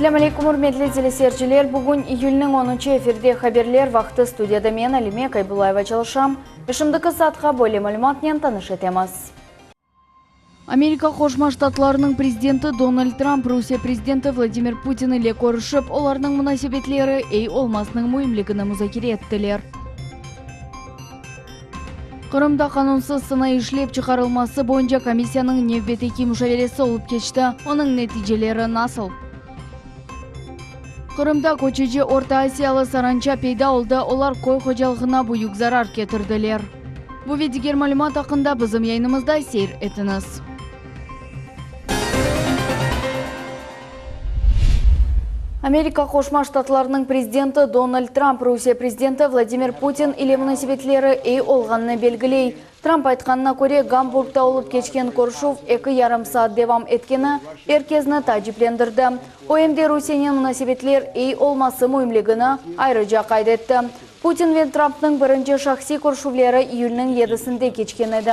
Selâm aleyküm, ürmetli teleseyirciler! Bugün iyülniñ onunçı efirde haberler vaqtı studiyada men, Alime Kaybullayeva çalışam. Ve şimdiki saatqa böyle malümatnen tanış etemiz. Amerika Qoşma Ştatlarınıñ prezidenti Donald Tramp Rusiye prezidenti Vladimir Putin ile körüşip, olarnıñ munasebetleri ey olmasınıñ müimligini muzakere ettiler. Qırımda qanunsız sanayı işlep çıqarılması boyunca komissiyanıñ nevbetteki muşaveresi olıp keçti. Onıñ neticeleri nasıl? Qırımda köçüci Orta Asiyalı sarança peyda oldı, olar köy hocalığına büyük zarar ketirdiler. Bu ve diger malümat aqqında bizim yayınımızda seyir etiñiz. Amerika Qoşma Ştatlarınıñ prezidenti Donald Tramp Rusiye prezidenti Vladimir Putin ile munasebetleri ey olğanını belgiley. Tramp aytqanına köre, Gamburgda olıp keçken körüşüv eki yarım saat devam etkeni er kezni taaciplendirdi. O, em de Rusiyenen munasebetler ey olması müimligini ayrıca qayd etti. Putin ve Trampnıñ birinci şahsiy körüşüvleri iyülniñ yedisinde keçken edi.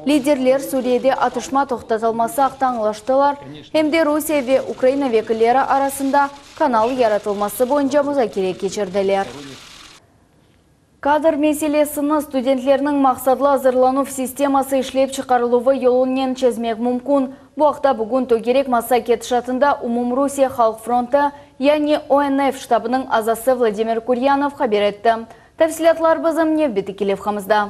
Liderler Suriyede atışma toqtatılması aqta añlaştılar, em de Rusiye ve Ukraina vekilleri arasında kanal yaratılması boyunca muzakere keçirdiler. Kadr meselesini studentlerniñ maqsatlı azırlanuv sisteması işlep çıqarıluvı yolunen çezmek mümkün. Bu aqta bugün tögerek masa ketişatında Umumrusiye halq frontı, yani ONF ştabınıñ azası Vladimir Kuryanov haber etti. Tafsilâtlar bizim nevbetteki levhamızda.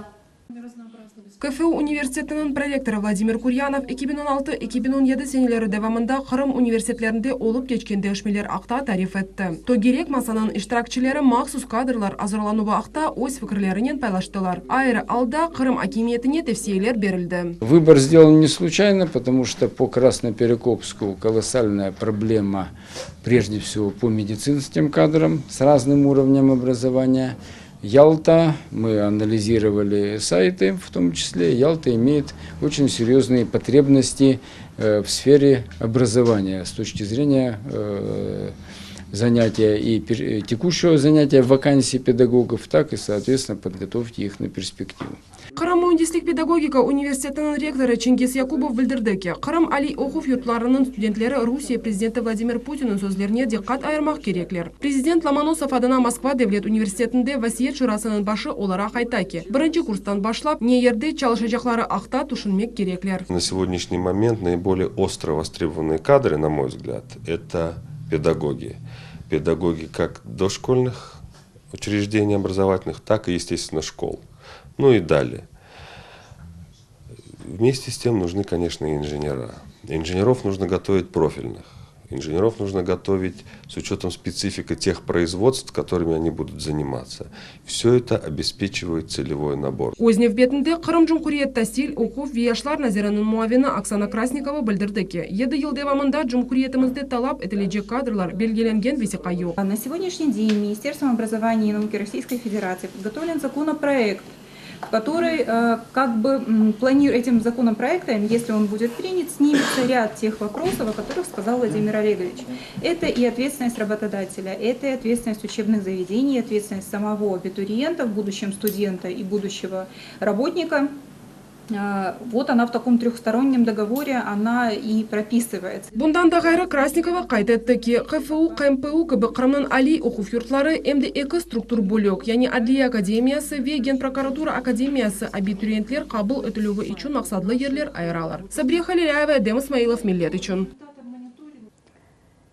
KFU universitetiniñ prorektorı Vladimir Kuryanov 2016, 2017 seneleri devamında Qırım universitetlerinde olıp keçken deñişmeler aqta tarif etti. Tögerek masanıñ iştirakçileri mahsus kadrlar azırlanuvı aqta öz fikirlerinen paylaştılar. Ayrı alda Qırım akimiyetine tevsiyeler berildi. Vıbor сделан не случайно, потому что по Красноперекопску колоссальная проблема, прежде всего, по медицинским кадрам с разным уровнем образования. Ялта, мы анализировали сайты, в том числе, Ялта имеет очень серьезные потребности э, в сфере образования с точки зрения э, занятия и э, текущего занятия вакансий педагогов, так и, соответственно, подготовки их на перспективу. Qırım müendislik pedagogika universitetiniñ rektorı Çingiz Yakubov bildirdi ki, Qırım aliy oquv yurtlarınıñ studentleri Rusiye prezidenti Vladimir Putinniñ sözlerine diqqat ayırmaq kerekler. Prezident Lomonosov adına Moskva devlet universitetinde Vasiyet şurasınıñ başı olaraq ayta ki, birinci kurstan başlap, ne yerde çalışacaqları aqta tüşünmek kerekler. На сегодняшний момент наиболее остро востребованные кадры, на мой взгляд, это педагоги. Педагоги как дошкольных учреждений образовательных, так и, естественно, школ. Ну и далее. Вместе с тем нужны, конечно, и инженера. Инженеров нужно готовить профильных. Инженеров нужно готовить с учетом специфики тех производств, которыми они будут заниматься. Все это обеспечивает целевой набор. Öz nevbetinde Qırım Cumhuriyet tasil, oquv ve yaşlar naziriniñ muavini Oksana Krasnikova bildirdi ki, yedi yıl devamında cumhuriyetimizde talap etilecek kadrlar belgilengen vesiqa yoq. На сегодняшний день Министерством образования и науки Российской Федерации подготовлен законопроект, который как бы этим законопроектом, если он будет принят, снимется ряд тех вопросов, о которых сказал Владимир Олегович. Это и ответственность работодателя, это и ответственность учебных заведений, ответственность самого абитуриента, в будущем студента и будущего работника. Вот она в таком трехстороннем договоре, она и прописывается. Bundan da ğayrı, Krasnikova qayd etti ki, KFU, QMPU kibi Qırımnıñ aliy oquv yurtları em de eki struktur bölük, yani Adliye akademiyası ve Genprokuratura akademiyası abituriyentler qabul etilüvi içün maqsadlı yerler ayıralar. Sabriye Halilâyeva, Edem İsmailov, Millet içün.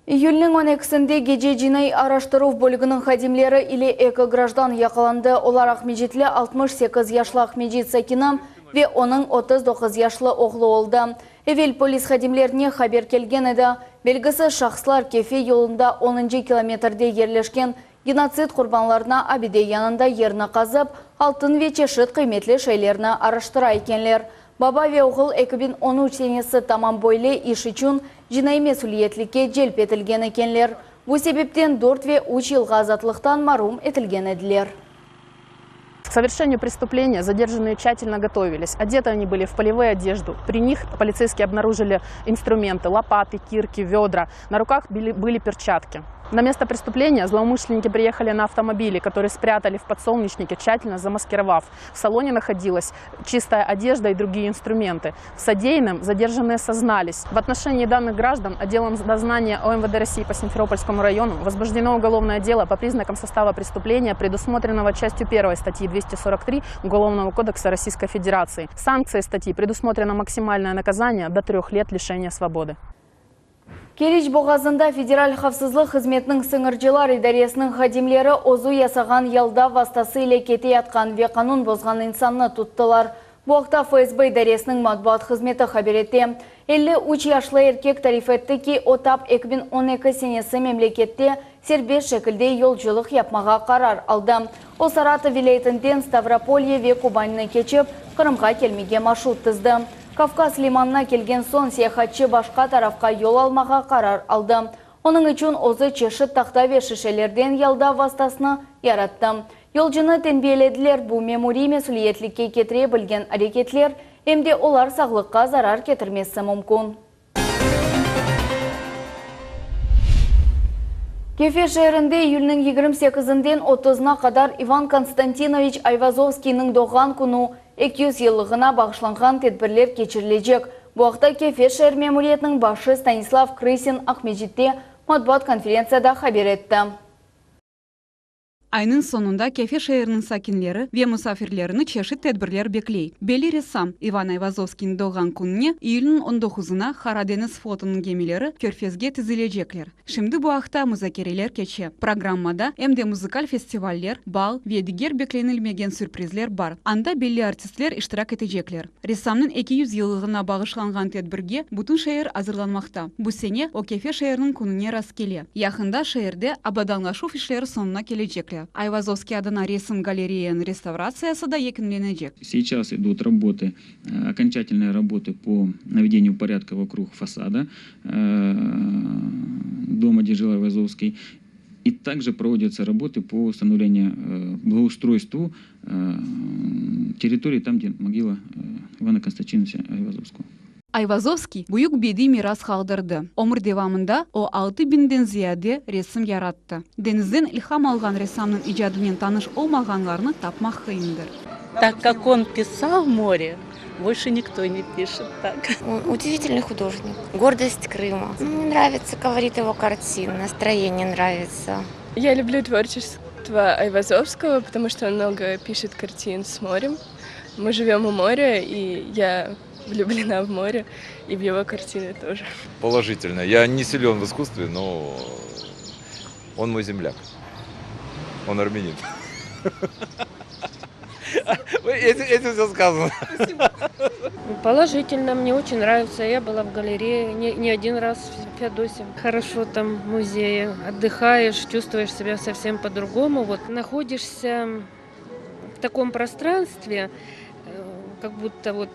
İyülniñ on ekisinde gece cinaiy araştıruv bölüginiñ hadimleri ile eki grajdan yaqalandı. Olar Aqmescitli 68 yaşlı Aqmescit sakini ve onıñ 39 yaşlı oğlu oldı. Evel polis hadimlerine haber kelgen edi, belgisiz şahıslar Kefe yolunda onuncı kilometrde yerleşken genotsid qurbanlarına abide yanında yerni qazıp, altın ve çeşit qıymetli şeylerni araştıra ekenler. Baba ve oğul 2013 senesi tamam böyle iş içün cinaiy mesüliyetlikke celp etilgen ekenler. Bu sebepten dört ve üç yılğa azatlıqtan marum etilgen ediler. К совершению преступления задержанные тщательно готовились. Одеты они были в полевую одежду. При них полицейские обнаружили инструменты, лопаты, кирки, ведра. На руках были, были перчатки. На место преступления злоумышленники приехали на автомобиле, который спрятали в подсолнечнике, тщательно замаскировав. В салоне находилась чистая одежда и другие инструменты. В содеянном задержанные сознались. В отношении данных граждан отделом дознания ОМВД России по Симферопольскому району возбуждено уголовное дело по признакам состава преступления, предусмотренного частью 1 статьи 243 Уголовного кодекса Российской Федерации. Санкцией статьи предусмотрено максимальное наказание до трех лет лишения свободы. Keriç boğazında Federal havfsızlıq hızmetiniñ sıñırcılar idaresiniñ hadimleri özü yasağan yaldav vastası ile kete yatqan ve qanun bozğan insannı tuttılar. Bu aqta FSB idaresiniñ matbuat hızmeti haber ete. 53 yaşlı erkek tarif etti ki, o tap 2012 senesi memlekette serbest şekilde yolculıq yapmağa qarar aldı. O Saratov vilâyetinden Stavropolye ve Kubanni keçip, Qırımğa kelmege marşrut tizdi. Kavkaz limanına kelgen soñ seyahatçı başqa tarafqa yol almağa qarar aldı. Onıñ içün özü çeşit tahta ve şişelerden yaldav vastasını yarattı. Yolcunı tenbiyelediler, bu memuriy mesüliyetlikke ketire bilgen areketler, em de olar sağlıqqa zarar ketirmesi mümkün. Kefe şeerinde iyülniñ 28-inden 30-na qadar İvan Konstantinoviç Ayvazovskiyniñ doğğan künü 200 yıllığına bağışlanğan tedbirler keçirilecek. Bu aqta Kefe şeer memuriyetiniñ başı Stanislav Krısin Aqmescitte matbuat konferentsiyada haber etti. Aynıñ soñunda Kefe şeeriniñ sakinleri ve musafirlerini çeşit tedbirler bekley. Belli ressam İvan Ayvazovskiyniñ doğğan kününe, iyülniñ on doquzına Qara deñiz flotunıñ gemileri körfezge tizilecekler. Şimdi bu aqta muzakereler keçe. Programmada em de muzıkal festivaller, bal ve diger beklenilmegen sürprizler bar, anda belli artistler iştirak etecekler. Ressamnıñ 200 yıllığına bağışlanğan tedbirge bütün şeer azırlanmaqta. Bu sene o Kefe şeeriniñ kününe rastkele. Yaqında şeerde abadanlaşuv işleri soñuna kelecekler. Ayvazovskiy adına resim galereyanıñ restavratsiyası da yekünlenecek. Seyças idut raboты, okonçatelnıye raboты po navedeniyu poryadka vokrug fasada doma, gde jil Ayvazovskiy, i takje provodyatsya raboty po ustanovleniyu blagoustroystvu territoriyi tam, gde mogila İvana Konstantinoviça Ayvazovskogo. Ayvazovskiy büyük bediy miras qaldırdı. Ömür devamında o altı biñden ziyade resim yarattı. Deñizden ilham alğan ressamnıñ icadınen tanış olmağanlarnı tapmaq qıyındır. Tak kak on pisal more, bolşe nikto ne pişet tak. Udivitelnyy hudojnik, gordost Krıma. Mne nravitsya kolorit ego kartin, nastroyeniye nravitsya. Ya lyublyu tvorçestvo Ayvazovskogo, potomu çto on mnogo pişet kartin s morem. Mı jivem u morya, i ya vlyublena v more, i v ego kartiny tože. Положительно. Я не силен в искусстве, но он мой земляк. Он армянин. Этим, этим все сказано. Положительно, мне очень нравится. Я была в галерее не, не один раз в Феодосии. Хорошо там в музее. Отдыхаешь, чувствуешь себя совсем по-другому. Вот находишься в таком пространстве, э, как будто вот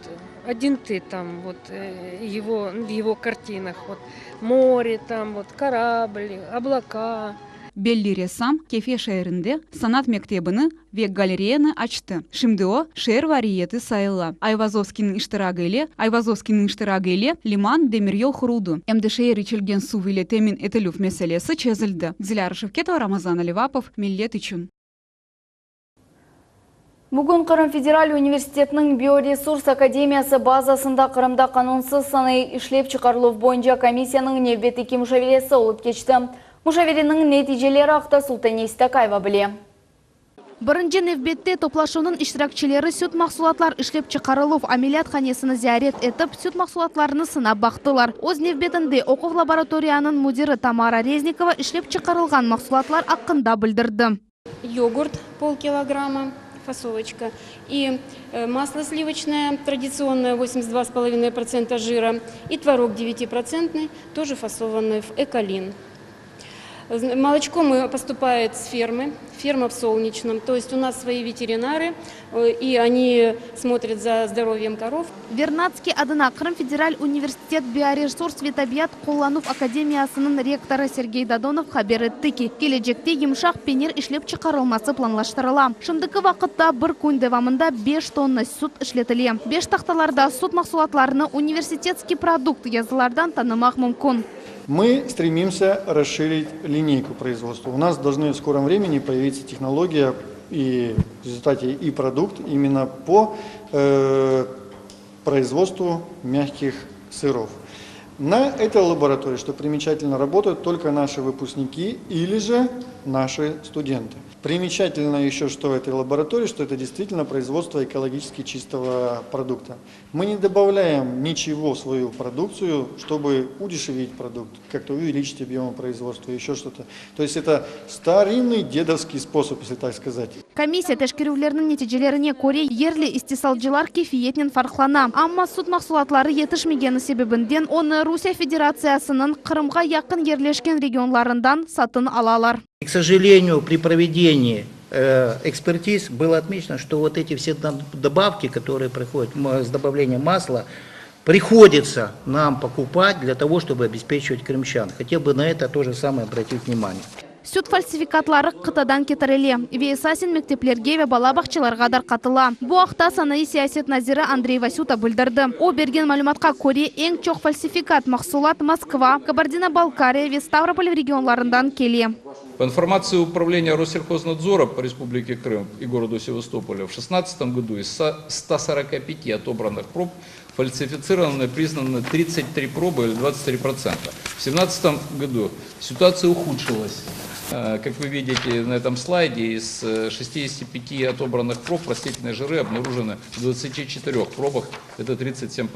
один ты там, вот э, его, в его картинах. Вот море там, вот корабль, облака. Belli ressam Kefe şeerinde sanat mektebini ve galereyanı açtı. Şimdi o, şeer variyeti sayıla. Ayvazovskiyniñ iştiragi ile Ayvazovskiyniñ iştiragi ile liman, demiryol quruldı. Em de şeer içilgen suv ile temin etilüv meselesi çezildi. Dilâra Şevketova, Ramazan Alivapov, Millet içün. Bugün Qırım federal universitetiniñ Bioresurs akademiyası bazasında Qırımda qanunsız sanayı işlep çıqarıluv boyunca komissiyanıñ nevbetteki muşaveresi olıp keçti. Muşavereniñ neticeleri aqta Sultane İstakayeva bile. Birinci nevbette toplaşuvnıñ iştirakçileri süt mahsulatlar işlep çıqarıluv ameliyathanesini ziyaret etip, süt mahsulatlarını sınap baqtılar. Öz nevbetinde oquv laboratoriyanıñ müdiri Tamara Reznikova işlep çıqarılğan mahsulatlar aqqında bildirdi. Yogurt polkilogramma, фасовочка, и масло сливочное традиционное 82,5% жира, и творог 9-процентный, тоже фасованный в Эколин. Молочко мы поступает с фермы, ферма в Солнечном, то есть у нас свои ветеринары, и они смотрят за здоровьем коров. Vernadskiy adına Qırım federal universitet Bioresurs ve tabiat qullanuv akademiyasınıñ rektorı Sergey Dodonov haber etti ki, kelecekte yımşaq penir işlep çıqarılması planlaştırıla. Şimdiki vaqıtta bir kün devamında beş tonna süt işletile. Beştahtalarda süt mahsulatlarını Universitetskiy produkt yazılardan tanımaq mümkün. Мы стремимся расширить линейку производства. У нас должны в скором времени появиться технология и в результате и продукт именно по э, производству мягких сыров. На этой лаборатории, что примечательно, работают только наши выпускники или же наши студенты. Примечательно еще, что в этой лаборатории, что это действительно производство экологически чистого продукта. Мы не добавляем ничего в свою продукцию, чтобы удешевить продукт, как-то увеличить объем производства, еще что-то. То есть это старинный дедовский способ, если так сказать. Komissiya teşkerüvleriniñ neticelerine köre, yerli istisalcılar keyfiyetnen farqlana, amma süt mahsulatları yetişmegeni sebebinden onı Rusiye Federatsiyasınıñ Qırımğa yaqın yerleşken regionlarından satın alalar. К сожалению, при проведении экспертиз было отмечено, что вот эти все добавки, которые приходят с добавлением масла, приходится нам покупать для того, чтобы обеспечивать крымчан. Хотел бы на это тоже самое обратить внимание. Süt falsifikatları qıtadan ketirile ve esasen mekteplerge ve bala bağçalarğa darqatıla. Bu aqta sanayı siyaset naziri Andrey Vasüta bildirdi. O bergen malümatqa köre, eñ çoq falsifikat mahsulat Moskva, Kabardino-Balkariya ve Stavropol regionlarından kele. По информации Управления Россельхознадзора по Республике Крым и городу Севастополю, в 2016 году из 145 отобранных проб фальсифицированными признаны 33 пробы или 23%. В 2017 году ситуация ухудшилась. Как вы видите на этом слайде, из 65 отобранных проб растительные жиры обнаружены в 24 пробах, это 37%.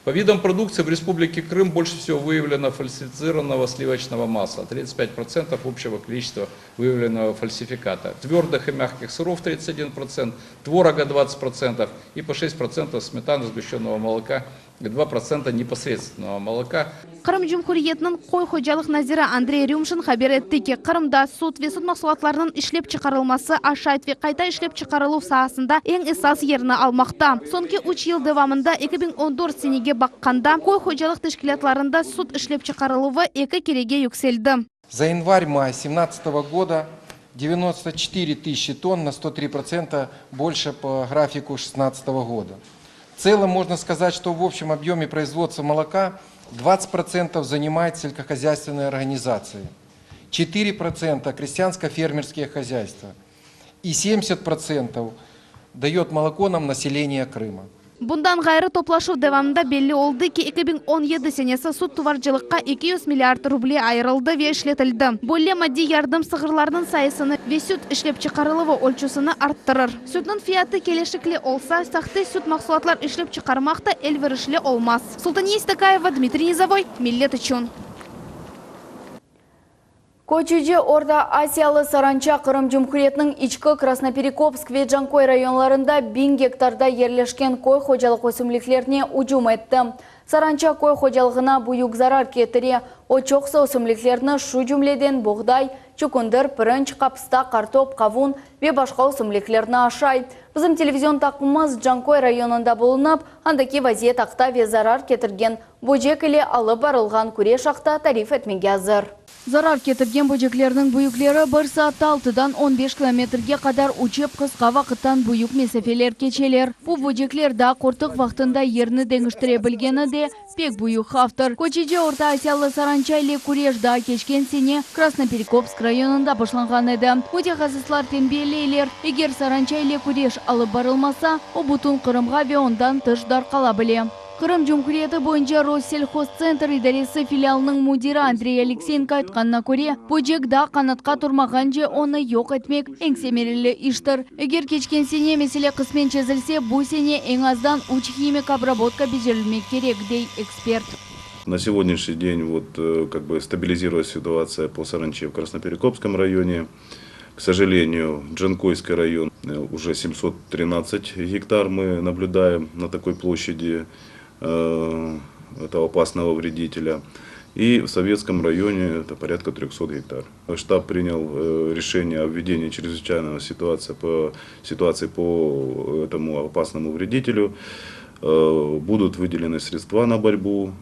По видам продукции в Республике Крым больше всего выявлено фальсифицированного сливочного масла, 35% общего количества выявленного фальсификата. Твердых и мягких сыров 31%, творога 20% и по 6% сметаны, сгущенного молока и 2% непосредственного молока. Qırım Cumhuriyetiniñ köy hocalıq naziri Andrey Rümşin haber etti ki, Qırımda süt ve süt mahsulatlarınıñ işlep çıqarılması aşayt ve qayta işlep çıqarıluv saasında eñ esas yerni almaqta. Soñki üç yıl devamında, 2014 senege baqqanda, köy hocalıq teşkilâtlarında süt işlep çıqarıluvı eki kerege yükseldi. За январь-май 2017 года 94 тысячи тонн на 103% больше по графику 2016 года. В целом можно сказать, что в общем объеме производства молока 20% занимает сельскохозяйственные организации, 4% крестьянско-фермерские хозяйства и 70% дает молоко нам население Крыма. Bundan ğayrı, toplaşuv devamında belli oldı ki, 2017 senesi süt tuvarcılıqqa 200 milliard ruble ayırıldı ve işletildi. Böyle maddiy yardım sığırlarnıñ sayısını ve süt işlep çıqarıluvı ölçüsini arttırır. Sütniñ fiyatı kelişikli olsa, sahte süt mahsulatlar işlep çıqarmaq da elverişli olmaz. Sultaniye Istakayeva, Dmitriy Nizovoy, Millet içün. Köçüci Orta Asiyalı sarança Qırım Cumhuriyetiniñ İçki, Krasnoperekopsk ve Canköy rayonlarında 1000 gektarda yerleşken köy hocalıq ösümliklerine ücüm etti. Sarança köy hocalığına büyük zarar ketire. O çoqusı ösümliklerni, şu cümleden boğday, çükündir, pirinç, qapısta, qartop, qavun ve başqa ösümliklerni aşay. Bizim televizion taqımımız Canköy rayonında bulunıp, andaki vaziyet aqta ve zarar ketirgen böcek ile alıp barılğan küreş aqta tarif etmege azır. Zarar ketirgen böceklerniñ büyükleri bir saatta altıdan 15 kilometrge qadar uçıp, qısqa vaqıttan büyük mesafeler keçeler. Bu böcekler daa qurtuq vaqtında yerni deñiştire bilgeni de pek büyük havftır. Köçüci Orta Asiyalı sarança ile küreş daa keçken sene Krasnoperekopsk rayonında başlanğan edi. Mütehassıslar tenbiyeleyler, eger sarança ile küreş alıp barılmasa, o bütün Qırımğa ve ondan tış darqala bile. Qırım Cumhuriyeti boyunca Rosselhoztsentr idaresi filialınıñ müdiri Andrey Alekseyenko aytqanına köre, böcek daa qanatqa turmağance onı yoq etmek eñ semereli iştir. Eger keçken sene mesele qısmen çezilse, bu sene eñ azdan üç himik obработка becerilmek kerek, dey ekspert. На сегодняшний день вот как бы стабилизировалась ситуация по саранче в Красноперекопском районе. К сожалению, Джанкойский район уже 713 гектар мы наблюдаем на такой площади этого опасного вредителя. И в Советском районе это порядка 300 гектар. Штаб принял решение о введении чрезвычайной ситуации по, ситуации по этому опасному вредителю. Будут выделены средства на борьбу.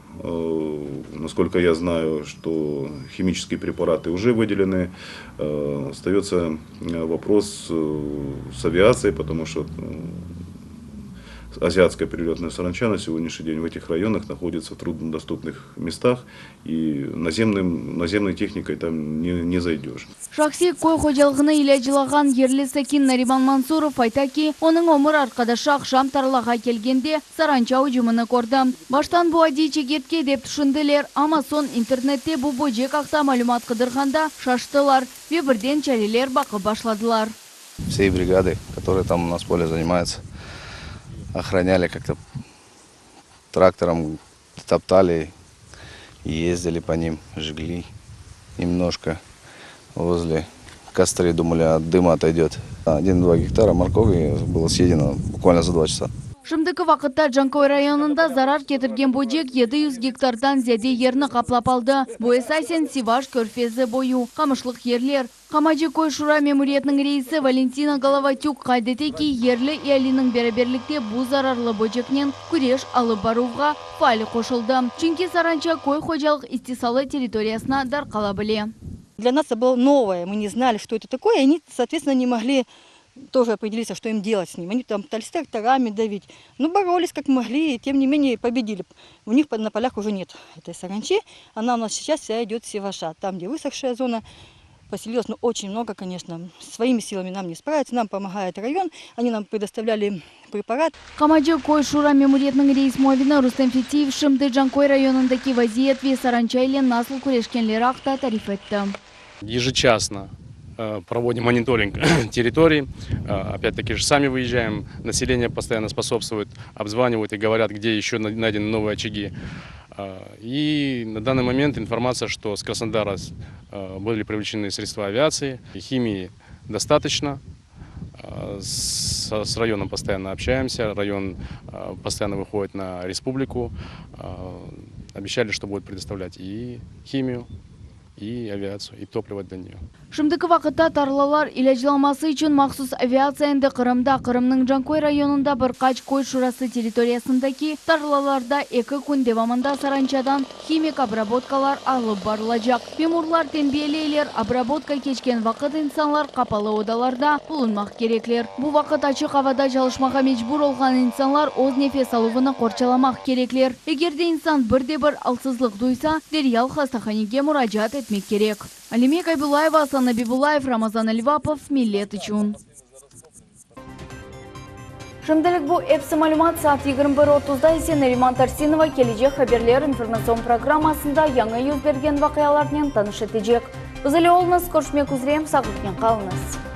Насколько я знаю, что химические препараты уже выделены. Остается вопрос с авиацией, потому что. Азиатская перелетная саранча на сегодняшний день в этих районах находится в труднодоступных местах, и наземным, наземной техникой там не, не зайдешь. Şahsiy köy hocalığını ilâclağan yerli sakin Nariman Mansurov ayta ki, onıñ ömür arqadaşı aqşam tarlağa kelgende sarança ücümini kördi. Baştan bu adiy çegertke dep tüşündiler, amma soñ internette bu böcek aqta malümat qıdırğanda şaştılar ve birden çareler baqıp başladılar. Всей бригадой, которая там у нас в поле занимается, охраняли как-то трактором, топтали, ездили по ним, жгли немножко возле костры, думали, от дыма отойдет. 1-2 гектара моркови было съедено буквально за два часа. Şimdiki vaqıtta Canköy rayonında zarar ketirgen böcek 700 gektardan ziyade yerni qaplap aldı. Bu esasen Sivaş körfezi boyu, qamışlıq yerler. Qamacı köy şura memuriyetiniñ reisi Valentina Golovatük qayd ete ki, yerli ealiniñ beraberlikte bu zararlı böceknen küreş alıp baruvğa faal qoşuldı, çünki sarança köy hocalıq istisalı territoriyasına darqala bile. Для нас это было новое, мы не знали, что это такое, и они, соответственно, не могли тоже определиться, что им делать с ним. Они там пытались тракторами давить, но боролись как могли, и тем не менее победили. У них на полях уже нет этой саранчи, она у нас сейчас вся идет с Сиваша, там, где высохшая зона, поселилось, ну, очень много, конечно. Своими силами нам не справиться, нам помогает район, они нам предоставляли препарат. Qamacı köy şura memuriyetiniñ reis muavini Rustem Fetiyev şimdi Canköy rayonındaki vaziyet ve sarança ile nasıl küreşkenleri aqta tarif etti. Ежечасно проводим мониторинг территорий. Опять-таки же сами выезжаем, население постоянно способствует, обзванивают и говорят, где еще найдены новые очаги. И на данный момент информация, что с Краснодара были привлечены средства авиации, химии достаточно. С районом постоянно общаемся, район постоянно выходит на республику. Обещали, что будут предоставлять и химию, и авиацию, и топливо для нее. Şimdiki vaqıtta tarlalar ilâclaması içün mahsus aviatsiya endi Qırımda. Qırımnıñ Canköy rayonında bir qaç köy şurası territoriyasındaki tarlalarda eki kün devamında sarançadan himik obrabotkalar alıp barılacaq. Memurlar tenbiyeleyler, obrabotka keçken vaqıt insanlar qapalı odalarda bulunmaq kerekler. Bu vaqıt açıq avada çalışmağa mecbur olğan insanlar öz nefes aluvını qorçalamaq kerekler. Eger de insan bir de bir alsızlıq duysa, deryal hastahanege muracaat etmek kerek. Alime Kaybulayeva, Asan Abibullayev, Ramazan Alvapov, Millet içün. Şimdilik bu episi malümat, saat 21:30da ise Nariman Tarsinova Kelecek haberler informatsion programmasında yañı yüz bergen vaqialarnen tanış etecek. Biz ile oluñız, körüşmek üzre, sağlıqnen qalıñız.